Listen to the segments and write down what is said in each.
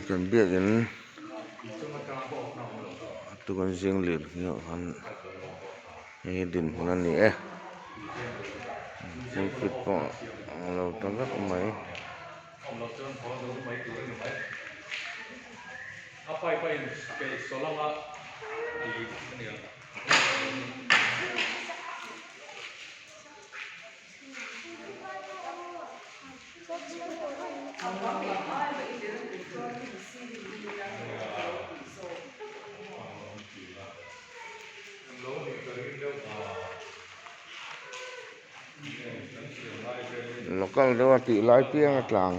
Kan biakin tukan zing lir hi ah khan hei hi dinhmun a ni e pulpit pawh a lo ta vek mai. Local deuh a tih lai piang a tlang.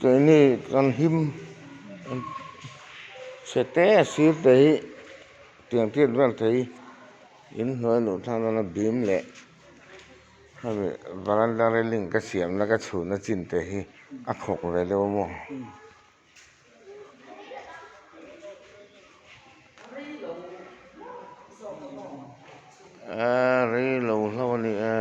Keini kan him chhe te a sir te hi tiang tiat vel thei in hnuai luh thlak nana bim leh hemi varanda railing ka siamna ka chhunna chin te hi a khawk ve deuh a maw. Aaa rei lo hlauh a ni e.